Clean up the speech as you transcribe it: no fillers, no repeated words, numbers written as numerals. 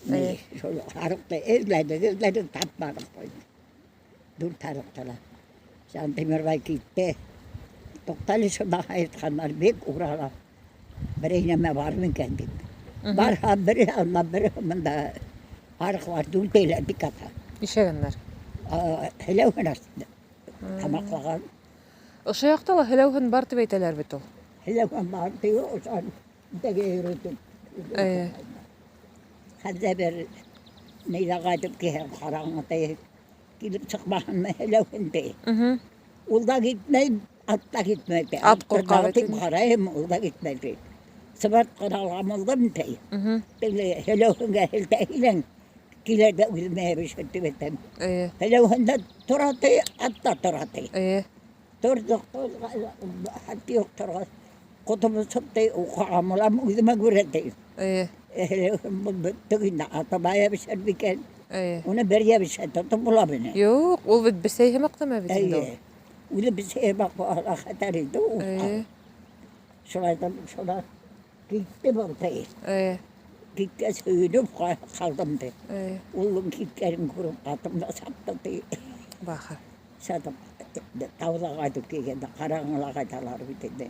Ни, шул һарыҡты эҙләнек, эҙләнек, тапманыҡ. Дүрт һарыҡты ла. Тимербай китте. Туҡтале, шунда ҡайтҡандар бик урала. Берәй нәмә бар микән тип. Барһа, бере анда, бере бында һарыҡлар дүртәүләп бик ата. Нишләгәндәр? Һеләүһен тамаҡлаған. Ошо яҡта ла һеләүһен бар тип әйтәләр бит ул. Һеләүһен бар тип, ошон теге йөрөтөп. Хәҙер бер нейҙә ҡайтып килһәм, ҡараңғы килеп сыҡмаһынмы һеләүһен ти. Ул да китмәй, ат та китмәй ти. Ат ҡурҡа бит Тип инде. ҡарайым, ул да китмәй ти. Сыбыртҡыны алған булдым ти. Теге һеләүһенгә һелтәйһең, килә дә үҙемә йәбешер тип әйтәм. Һеләүһен дә тора ти, ат та тора ти. Торҙоҡ, хат юҡ торғас, ҡотом осоп ти, уҡыған булам, үҙемә күрә ти. Һеләүһен был бөттөк инде, атыма йәбешер микән? Уны бер йәбешә тотоп була бит. Юҡ, ул бит бесәй һымаҡ нәмә бит инде ул. Эйе. Үҙе бесәй һымаҡ була, хәтәр инде ул. Шулайҙан шунан китте был ти. Киткәс һөйөнөп ҡалдым ти. Улым киткәнен күреп атым да сапты ти. Бахыр. Сатып тауҙа ҡайтып килгәндә ҡараңғыла ҡайталар бит инде.